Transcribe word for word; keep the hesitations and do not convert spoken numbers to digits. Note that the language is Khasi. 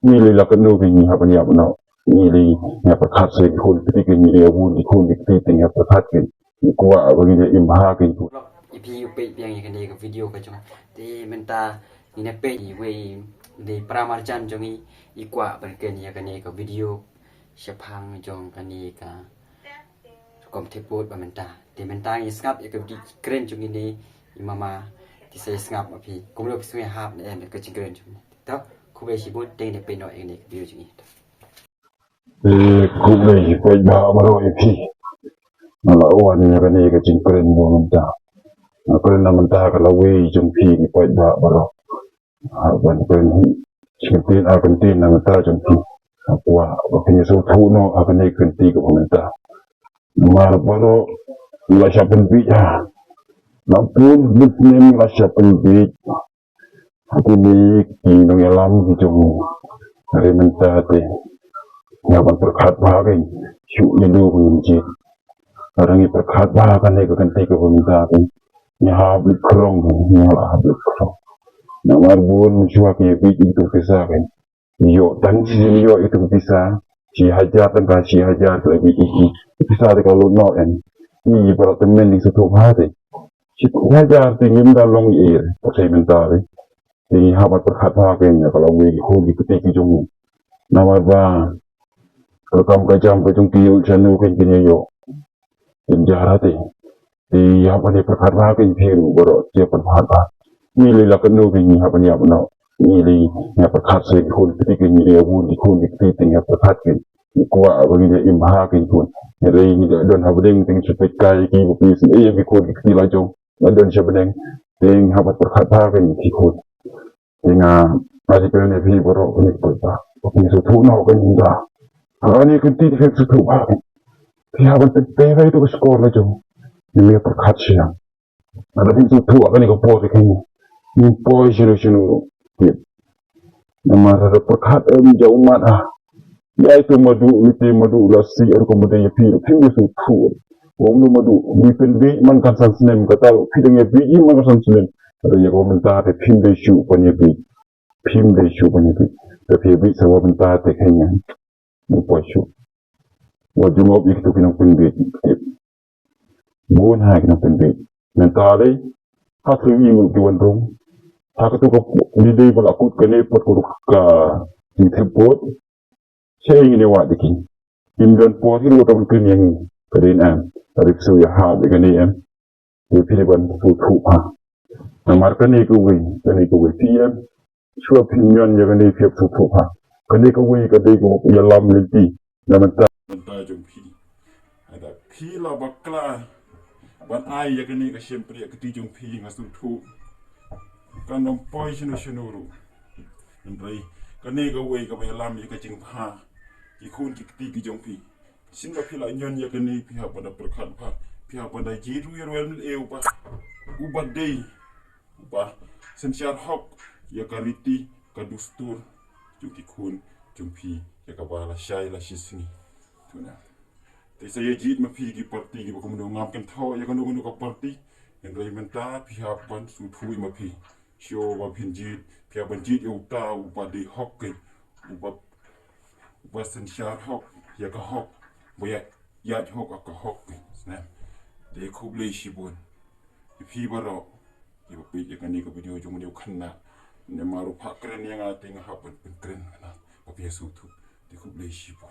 Ngi lei la katno ki ngi hap ban ïap noh. Ngi lei ngi hap pyrkhat sa ki khun ki kti ki, ngi lei ïa bun ki khun ki kti te ngi hap pyrkhat ki. Ngi kwah ba ngi lei im ha ki khun. Ïa phi u peit biang ïa kane ka video ka jong. Te mynta ngi na peit iwei dei para marjan jong ngi, i kwah ban kren ïa kane ka video shaphang jong kane ka rukom thep vote ba mynta. Te mynta ngi sngap ïa ka video kren jong ngi ne i mama. Te sa ïa sngap ma phi kumno phi sngew hap ne em ka jingkren jong ngi. To, khublei shibun, te ngin ïa peit noh ïa kane ka video jong ngi. Te khublei paidbah baroh ïa phi. Nga la wan ïa kane ka jingkren ba mynta. Nga kren na mynta ka lawei jong phi ki paidbah baroh. Ha ban kren hi. Kyntien, ha kyntien na mynta jong phi. Nga kwah ba phin ïa sngewthuh noh ha kane ka kynti kaba mynta. Namar baroh la shah pynbiej ha. La bun bun snem la shah pynbiej. Ha kine ki nongïalam ki jong ngi. Hynrei mynta te ngi hap ban pyrkhat bha kein. Shuh ïa u ba ngin jied. Hynrei ngi pyrkhat bha kane ka kynti kaba mynta te ngi hap leit khrong, ngi hap leit khrong. Namar bun shuwa ki ïa biej ïa ki pisa kein. Ïoh tang shi ïoh ïa ki pisa. Shi hajar tang ka shi hajar ki ïa biej ïa ki pisa te ka lut noh em. Ngi para tymmen ngi sngewthuh bha te. Shi hajar te ngim da long ïa. Ka sei mynta te. Te ngi hap ban pyrkhat bha kein ïa ka lawei ki khun ki kti ki jong ngi. Namar ba ka kam ka jam ka jong ki ïoh shano kein kin ïoh. Kin jara te. Te ïa ban ïa pyrkhat bha kein phi ruh baroh te pyrkhat bha. Ngi lei la katno kein ngi hap ban ïap noh. Ngi lei ngi hap pyrkhat sa ki khun ki kti kein, ngi lei ïa bun ki khun ki kti te ngi hap pyrkhat kein. Ngi kwah ba ngi lei im ha ki khun. Ngi lei ngi don ha bneng te ngi shu peit kai ki ba phi sngewthuh ïa ki khun ki kti la jong. Nga don sha bneng te ngi hap ban pyrkhat bha kein ki khun. Te nga, nga ji kren ïa phi baroh kane ka por ba phi sngewthuh noh kane ka. Ha kane ka kynti phi sngewthuh bha. Phi hap ban tei tei ïa tu ka skor la jong. Ngi ïa pyrkhat sha. Lada phi sngewthuh ha kane ka por te kane. Ngim poi shano shano. Namar lada pyrkhat em ja ummat ha. Ïa ito madu, ito madu la si ar ko madu ïa phi, phi madu sngewthuh. Wong lu madu, mi pynbiej man kan san snem, kata phi dang ïa biej man kan san snem. Kata ïa ko mynta te phim dei shuh ban ïa biej. Phim dei shuh ban ïa biej. Te phi biej sa wa mynta te kane. Mu poi shuh. Wa jngob ïa kito ki nongpynbiej. Bun ha ki nongpynbiej. Mynta dei. Ha shu ïa ngi ki wan rung. Ha kito ka dei dei ba la kut kane pat ko ka jingthep vote. Sha ïa ngi ne wad ïa ki. Kim don por ki ruh ban kren ïa ngi. Ka dei em. Ka dei phi shu ïa hap ïa kane em. Te phi ban sngewthuh ha. Namar kane kawei, kane kawei phi em. Shuwa phi ñion ïa kane phi sngewthuh ha. Kane kawei ka dei ka ïalam lynti. Na mynta. Mynta jong phi. Lada phi la bakla ban ai ïa kane ka shympriahkti jong phi nga sngewthuh. Kan ym poi shano shano ruh. Hynrei kane kawei kaba ïalam ïa ka jingbha ki khun ki kti ki jong phi. Shisien ba phi la ñion ïa kane phi hap ban da pyrkhat bha. Phi hap ban da jied ruh ïa u M L A uba, uba dei, uba synshar hok ïa ka riti ka dustur jong ki khun jong phi ïa kaba lashai lashisngi. Tuna. Te sa ïa jied ma phi ki parti kiba kumno, ngam kynthoh ïa kano kano ka parti. Hynrei mynta phi hap ban sngewthuh ma phi. Shuwa ba phin jied, phi hap ban jied ïa uta uba dei hok kein, uba, uba synshar hok ïa ka hok, ba ïa, ïa hok ïa ka hok kein. Snem. Te khublei shibun ïa phi baroh kiba peit ïa kane ka video jong une u khynnah. Namar u phah kren ïa nga te nga hap ban pynkren ïa nga ba phi sngewthuh. Te khublei shibun.